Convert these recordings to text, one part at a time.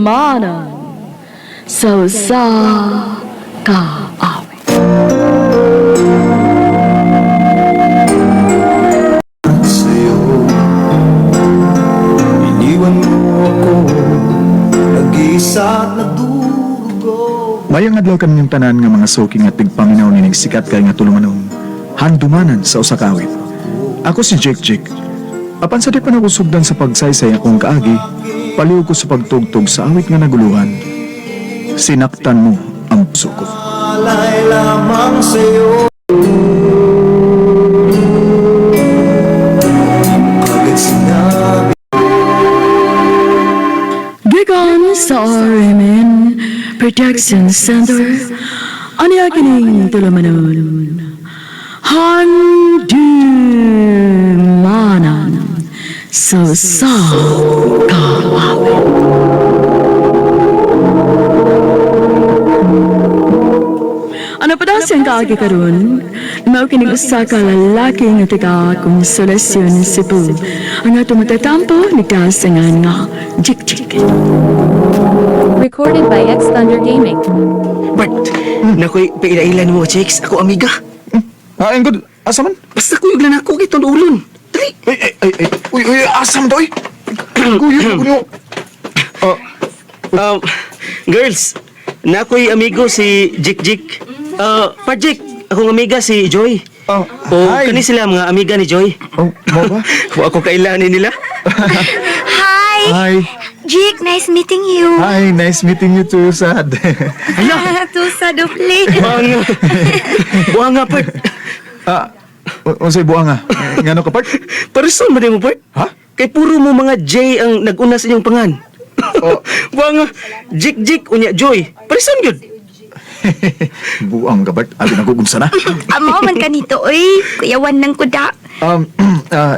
Handumanan sa usa ka awit. Sa'yo. Iniwan mo ako, nag-iisa at nagdurugo. Mayang adlaw kaninyong tanan nga mga suki nga tigpaminaw nining sikat kay nga tulumanong handumanan sa usa ka awit. Ako si Jake Jake. Apan sa di pa nakusugdan sa pagsaysay akong kaagi, paliw ko sa pagtugtog sa awit nga naguluhan. Sinaktan mo ang puso ko. Alay lamang sa'yo. Di mo kagad sinabi. Gikan sa RMN Protection Center, aniya kining tulumanon. Handumanan sa usa ka awit. Ano pa daw siyang kaagi karon? Mao kining usa ka lalaki nga taga Consolacion, Cebu. Ang ato matatampo nagdasangan nga Jik Jik. Recorded by X Thunder Gaming. Bart, nakoy pailailan mo, chicks. Ako amiga. Ah, good. Asa man? Basta kuyog lang ako kay ulon. Dali. Ay, ay, ay, ay. Uy, uy, asa man to, uy? Kuyo, kuyo. Ah, Girls, nakoy amigo si Jik Jik. Pa Jik, akong amiga si Joy. Oh, O hi. kani sila mga amiga ni Joy. Oh, mo ba? Wa ako kailanin nila. Hi! Hi. Jake, nice meeting you. Hi, nice meeting you too, Sad. Hala, Tusa doble. buang. Buang nga, Bart. Ah, unsay buang ah? Ngano ka, Bart? Parison ba di mo, Bart? Ha? Kay puro mo mga J ang nag-una sa inyong pangan. Oh. Buang nga, Jik Jik unya Joy. Parison gyud. Buang ka, Bart. Abi nagugunsa na. Amo man kanito, oy. Kuyawan ng kuda.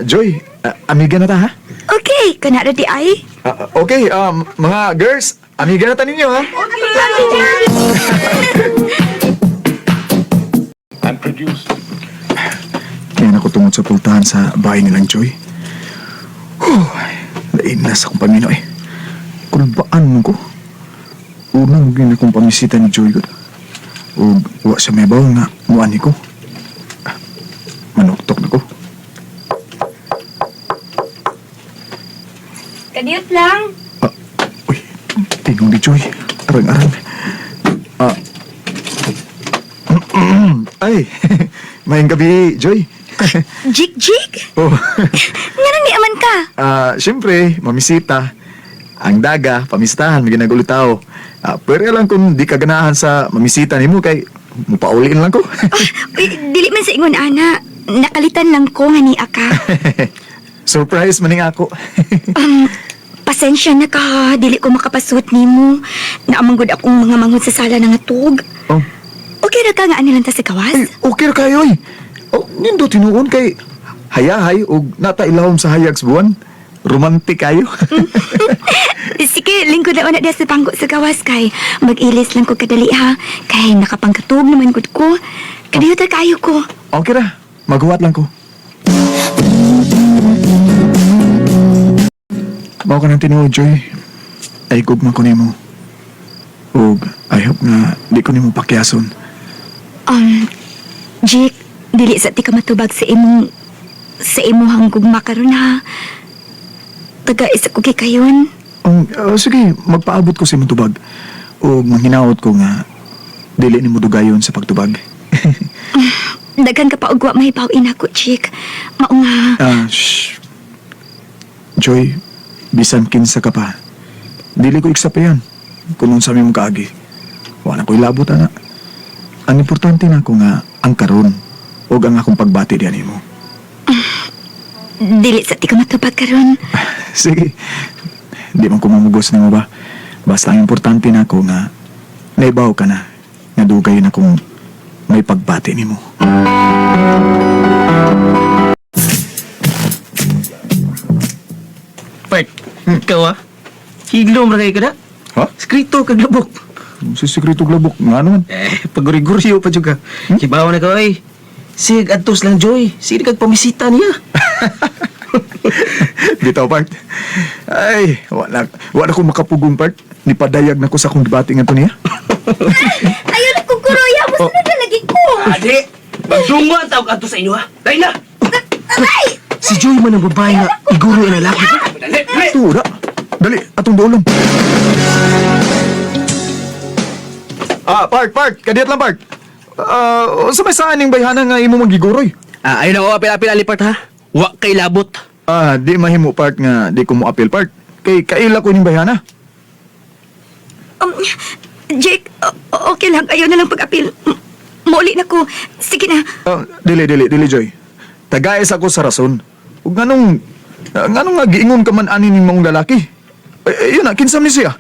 Joy, amiga na ta, ha? Okay, kana ra di ay. Ah, okay, mga girls, amiga na ta ninyo, ha? And produced. Kaya na ko tungod sa pultahan sa bahay nilang Joy. Huh, lain na sa akong pamino eh. Kulbaan mo ko. Unang gina kong pamisita ni Joy ko. O wa sa may baw nga muani ko. Ah, manuktok na ko. Kadiyot lang. Ah, uy, tingong ni Joy. Arang-arang. Ah. Ay, mayang gabi, Joy. Jik Jik? Oh. Nga ni aman ka? Ah, siyempre, mamisita. Ang daga, pamistahan, may ginagulitaw. Ah, pero lang kung di ka ganahan sa mamisita nimo kay mupauliin lang ko. Uy, dili man sa ingon ana. Nakalitan lang ko nga ni aka. Surprise maning ako. Pasensya na ka, ha. Dili ko makapasuot nimo. Naamanggod akong mga manghod sa sala nga tug. Oh, Okay ra ka nga ani lang ta sa gawas? ay, okay ra kayo oy. Oh, nindo tinuon kay hayahay og nata ilawom sa hayag sa buwan. Romantic kayo. Sige, lingkod na una diya sa pangko sa gawas kay mag-ilis lang ko kadali ha. Kay nakapangkatug naman gud ko. Kadiyot ra kaayo ko. Okay ra, maghuwat lang ko. Mao ka ng tinuod, Joy. Ay gugma ko nimo. Ug I hope nga di ko nimo pakyason. Jake, dili sa ti ka matubag sa imong sa imuhang gugma karon ha. Taga isa ko kay kayon. Sige, magpaabot ko sa imong tubag. Ug manghinaot ko nga dili nimo dugayon sa pagtubag. Daghan ka pa og wa mahibaw-in ako, Jake. Mao nga Ah, shh. Joy, bisan kinsa ka pa. Dili ko iksapayan kung unsa may mong kaagi. Wala ko'y labot, ana. Ang importante na ako nga ang karon ug ang akong pagbati diyan nimo. Dili sa ti ka matubag karon. Sige. Di man ko mamugos nimo ba. Basta ang importante na ako nga naibaw ka na nga dugay na kung may pagbati nimo. Bart, ikaw ah. Higlom ra kay ka na. Ha? Skrito kag labok. Si sekreto glabok nga naman. Eh, paguriguryo pa juga. Hmm? Kibaw na ka, oy. Sig, adtos lang, Joy. Sige kag pamisita niya. Bitaw, part. Ay, wala ko makapugong, part. Nipadayag na ko sa akong gibati nga to niya. Ayaw na kong kuroya. Musta na lagi ko. Adi, magdungo ang tawag adto sa inyo ha. Dahil na. Aray! Si Joy man ang babae nga iguro ang lalaki. Dali, dali. Tura. Dali, atong duolong. Ah, park, park. Kadiyat lang, park. Ah, sa may saan ning bayhana nga imo magiguroy? Ah, ayun ako, apil-apil alipart ha. Wa kay labot. Ah, di mahimo part nga di ko mo appeal part. Kay kaila ko ning bayhana. Jake, okay lang. Ayaw na lang pag-apil. Mauli na ko. Sige na. Ah, dili dili dili Joy. Tagais ako sa rason. Ug nganong nganong nga giingon ka man ani ning maong lalaki? Ay, ayun na, kinsa ni siya?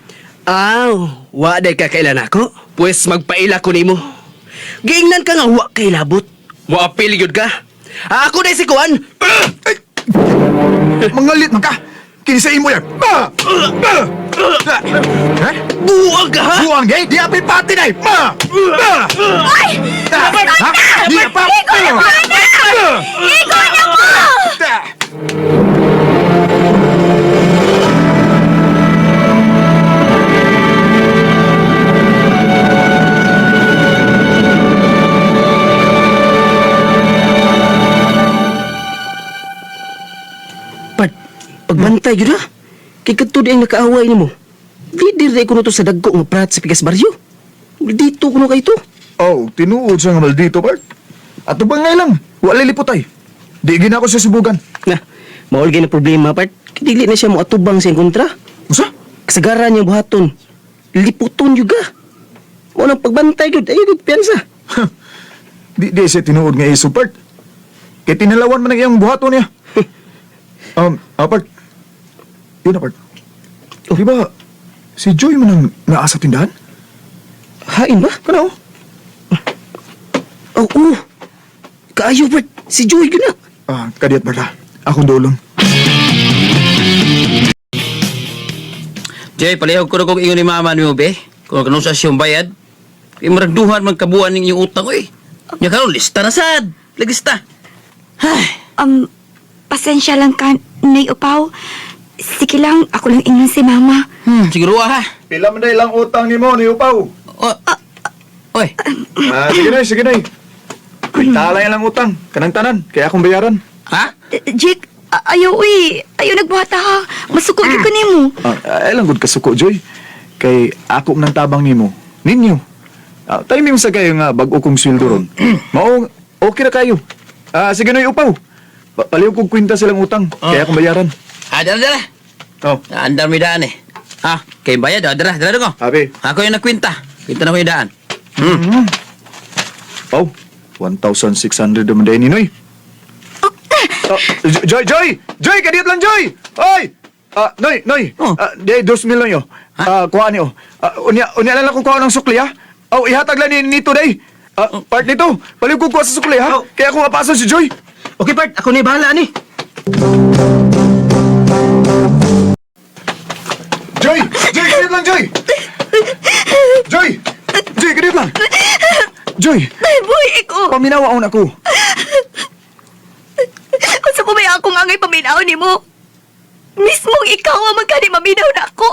Aw, wa day ka kailan ako. Pwes magpaila ko nimo. Giingnan ka nga wa kay labot. Mo apil gyud ka. Ah, ako day si Kuan. Ay! Mangalit man ka. Kinsa imo yan? Ma! Ma! Ha? Buwag ka ha. Buang gay, di apil pati day. Ma! Ma! Ay! Ha? Di pa. Igo na ko na! Igo na ko! Pat, pagbantay gyud ha. Kay kadto di ang nakaaway nimo. Di dire kuno to sa dagko nga prat sa Pigas Baryo. Dito kuno kay to. Oh, tinuod siya nga maldito, Bart. Ato ba nga lang? Wala liputay. Di gina ko sa subugan. Na, maol gyud na problema part. Kay dili na siya mo atubang sa iyang kontra. Usa? Kasagaran niya buhaton. Liputon juga. Mao nang pagbantay gyud ay gyud piyansa. Di di siya tinuod nga iso, Bart. Kay tinalawan man ang iyang buhaton niya. Bart. Yun na, Bart. Di ba, si Joy man ang naa sa tindahan? Hain ba? Kana, oh. Oh, oh. Kaayo part. Si Joy gyud na. Ah, kadiyat, Bart, ha. Akong dulong. Jay, palihog ko na kong ingon ni mama ni be. Kung kanong sa siyong bayad. Kay maragduhan man kabuan ning inyong utang, oy. Nya karon lista na sad. Lagista. Ay, Pasensya lang ka, Nay Upaw. Sige lang, ako lang ingon si Mama. siguro ah, ha. Pila man lang utang ni mo, ni Upaw. O, oy, Ah, sige na, sige na. Kwintala lang utang. Kanang tanan, kaya akong bayaran. ha? Jake, ayaw uy. Ayaw nagbuhat ha. Masuko gyud ko nimo. Ah, ay lang gud kasuko, Joy. Kay ako man ang tabang nimo. Ninyo. Ah, timing sa kayo nga bag-o kong sweldo ron. Mao okay ra kayo. Ah, sige na upaw. Paliw kong kwinta silang utang, kaya akong bayaran. Ah, dara dara. Oh, Andar mi daan eh. Ha, kay bayad ah, dara, dara ko. abi. Ako yung nagkwinta. Kwinta na ko yung daan. Oh, 1,600 naman din ni Noy. Oh, Joy, Joy! Joy, kadiyot lang, Joy! Oy! Ah, Noy, Noy. Oh. Ah, di, 2,000 lang yo. Ah, kuha niyo. Ah, unya, unya lang ako kuha ng sukli, ha? Oh, ihatag lang ni nito, day. Ah, part nito. Paliw ko kuha sa sukli, ha? Oh. Kaya ako mapasan si Joy. Okay part, ako na bahala ani. Joy! Joy, kadiyot lang, Joy! Joy! Joy, kadiyot lang! Joy, Ay, boy, ikaw. paminawaon ako. Unsa po may akong angay paminaw nimo? Mismong ikaw ang magkani maminaw na ako.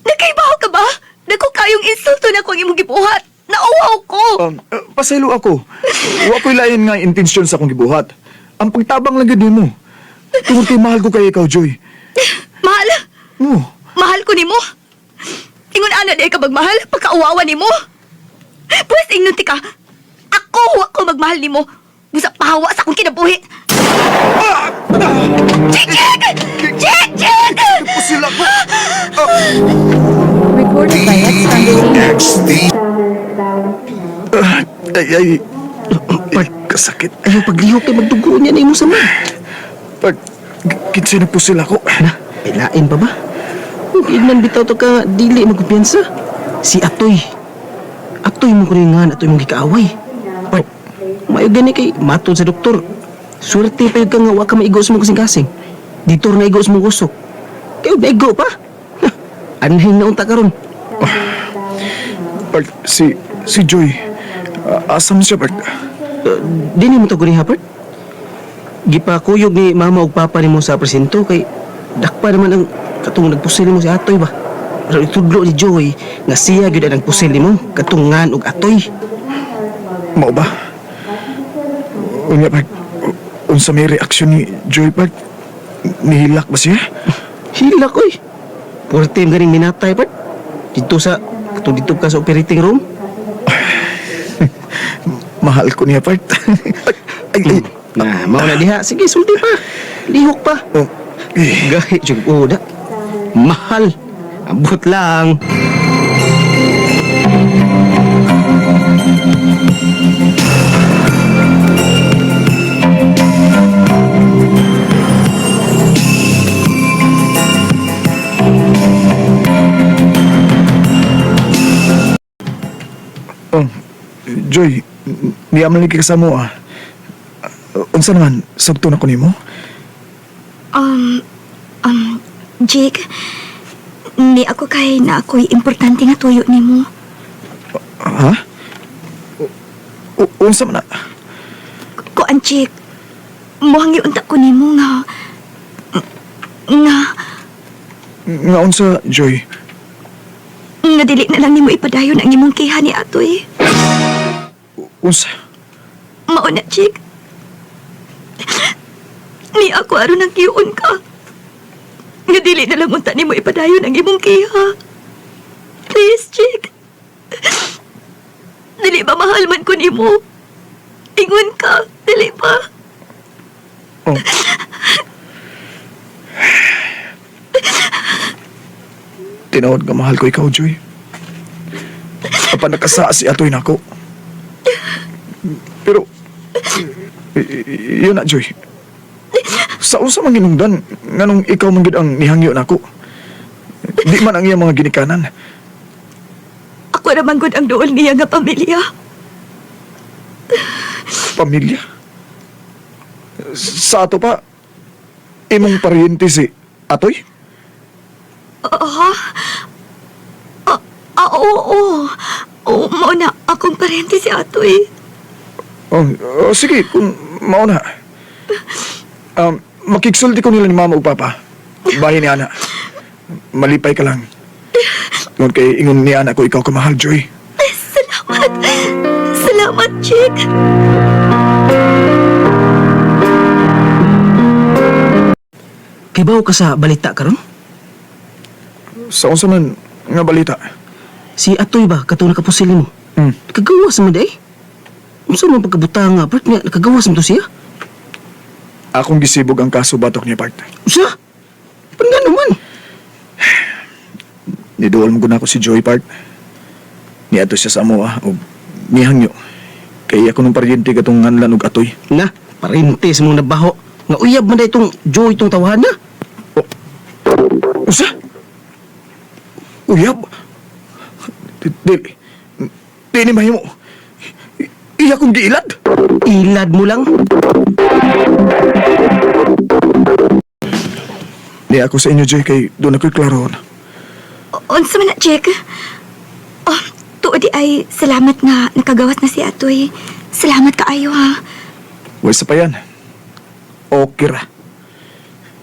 Nakaibaw ka ba? Nako kayong insulto na ko ang imong gibuhat. Nauwaw ko. Pasaylo ako. Wa ko'y lain nga intensyon sa akong gibuhat. Ang pagtabang lang gyud nimo. Tungod kay mahal ko kay ikaw, Joy. Mahal. Oh, Mahal ko nimo. Ingon ana di ka magmahal pagkauwawa nimo. Pwes ingnon ti ka. Ako wa ko magmahal nimo. Busa pahawa sa akong kinabuhi. Jake! Jake! Jake! Jake! sila ko. Recorded by X XD. Ay, ay. Ay, kasakit. Ayaw paglihok kay magdugo niya nimo sa man. Pag, kinsa na po sila ko. Na, ilain pa ba? Ignan bitaw to ka dili magkumpiyansa. Si Atoy. Atoy mo kuningan, Atoy mong gikaaway. Part, mayo gani kay matod sa doktor. Swerte pa yun ka nga wa ka maigo sa mong kasing-kasing. Dito na igo sa mong usok. Kayo naigo pa. Ha, anhin na unta karon. Pag, si Joy. Asa man siya, Bart? Dini mo to guri ha, Part? Gipakuyog ni mama ug papa nimo sa presinto kay dakpa naman ang katong nagpusil nimo si Atoy ba. Pero itudlo ni Joy nga siya gyud ang nagpusil nimo katong ngan og Atoy. Mao ba? Unya pag unsa may reaksyon ni Joy pag nihilak ba siya? Hilak oy. Purte man ganing minatay part. Dito sa katong dito ka sa operating room. Mahal ko niya part. Ay, ay, ay. Na, mao na diha. Sige, sulti pa. Lihok pa. Oh, eh. Gahi jud uda. Mahal. Abot lang. Oh, Joy, niya man lagi kasama ah. Unsa naman, sabto na ko nimo? Um, um, Jake, ni ako kay na ako'y importante nga tuyo nimo. Ha? Unsa man na? Kuan, Jake, muhang iunta ko nimo nga, nga, Nga unsa, Joy? nga dili na lang nimo ipadayon ang imong kiha ni Atoy. Unsa? Mao na, Jake. Ni ako aron ang kiyuon ka. Nga dili na lang unta nimo ipadayon ang imong kiha. Please, Jake. Dili ba mahal man ko nimo? Ingon ka, dili ba? Oh. Tinuod nga mahal ko ikaw, Joy. Apan nakasaa si Atoy nako. Pero, yun na, Joy. Sa unsa man ginungdan, nganong ikaw man gid ang nihangyo nako. Di man ang iyang mga ginikanan. Ako ra man gud ang duol niya nga pamilya. Pamilya. Sa ato pa, imong paryente si Atoy? Ah, ah, ah, oo, oo. Oo, mao na akong parente si Atoy. Oh, oh, sige, kung mauna. Makiksulti ko nila ni Mama ug Papa. Bahin ni Ana. Malipay ka lang. Ngon kay ingon ni Ana ko ikaw kamahal, Joy. Salamat. Salamat, Jake. Kibaw ka sa balita karon? Sa unsa man nga balita? Si Atoy ba katong nakapusil nimo? Hmm. Nakagawas man day. Unsa man pagkabutang nga part nga nakagawas man to siya? Akong gisibog ang kaso batok niya, part. Usa? Pan nga naman? Niduol mo guna ko si Joy, part. Niadto siya sa amoa og nihangyo. Kay ako nung paryente katong nganlan og Atoy. Na, parente sa mong nabaho. Nga uyab man day itong Joy itong tawahan na. Unsa? Uyab? Dili. Di ni mahimo. Iya kong giilad. Ilad mo lang. Di ako sa inyo, Joy, kay doon ako'y klaro. Unsa man na, Jake? Oh, tuod di ay salamat nga nakagawas na si Atoy. Salamat kaayo ha. Huwag sa pa yan. Okay ra.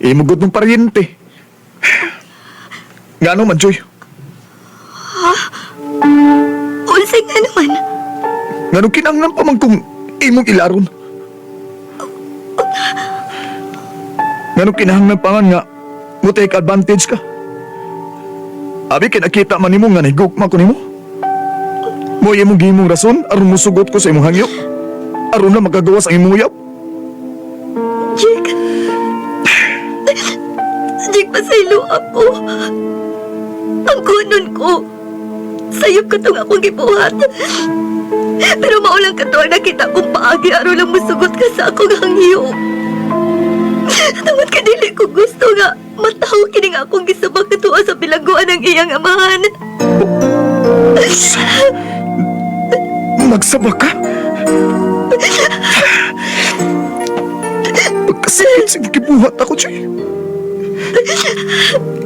Imugot ng paryente. Nga ano man, Joy? Unsay nga naman? Nga nung kinanglan pa man kung imong ilaron. Nga nung kinahanglan pa man nga mo take advantage ka. Abi, kinakita man nimo nga nahigugma ko nimo. Mo imong gihimong rason aron musugot ko sa imong hangyo. Aron na magagawas ang imong uyab. Jake. Jake, pasaylo ako. Ang kunon ko. Sayop ka tong akong gibuhat. Pero maulang ka to ang nakita kong paagi aron lang musugot ka sa akong hangyo. Tungod ka dili ko gusto nga mataw kini nga akong gisabak katuwa sa bilangguan ng iyang amahan. Nagsaba ka? Pagkasakit sa gibuhat ako, Joy.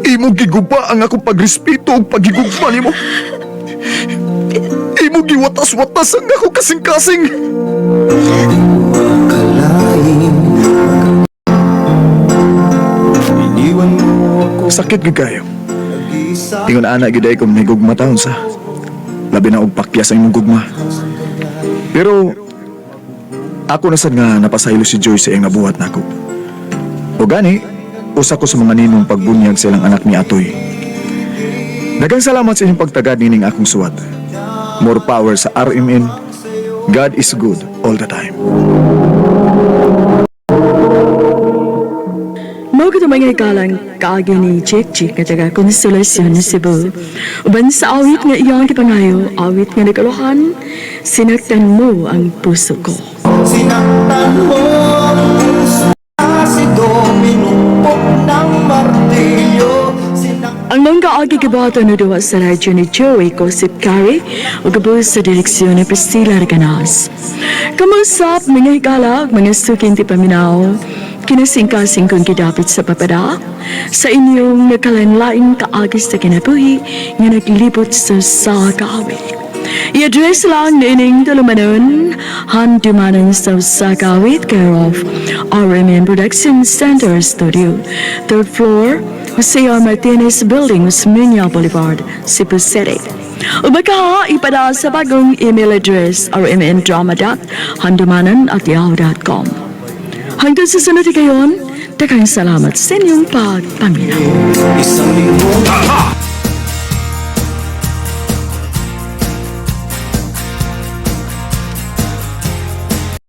Imong giguba ang akong pagrespeto ug pagigugma nimo. Imong giwatas-watas ang akong kasing-kasing. Akalain Sakit gyud kayo. Ingon ana gyud ay kung may gugma taon sa. Labi na og pakyas ang imong gugma. Pero ako na sad nga napasaylo si Joy sa iyang nabuhat nako. O gani, usa ko sa mga ninong pagbunyag sa ilang anak ni Atoy. Daghang salamat sa inyong pagtagad nining akong suwat. More power sa RMN. God is good all the time. Mao kato mga hikalang kaagi ni Chick Chick nga taga Consolacion, Cebu. Uban sa awit nga iyang gipangayo, awit nga nagkaluhan, "Sinaktan Mo ang Puso Ko." Sinaktan mo ang puso. Si Dominupok ng martilyo. Sinaktan Ang mga kaagi gibuhaton no duwa sa radyo ni Joey Cosip Carey ug gabuos sa direksyon ni Priscilla Reganas. Kamusap mga higala, mga suking ti paminaw, kinasingkasing kong gidapit sa papada, sa inyong nagkalain-laing kaagi sa kinabuhi nga naglibot sa kaawit. I-address lang niining tulumanon, Handumanan sa Usa ka Awit, care of RMN Production Center Studio, third floor, Jose R. Martinez Building, Osmeña Boulevard, Cebu City. O baka ipadala sa bagong email address rmndrama.handumanan@yahoo.com. Hanggang sa sunod kayon, daghang salamat sa inyong pagpaminaw. Isang linggo.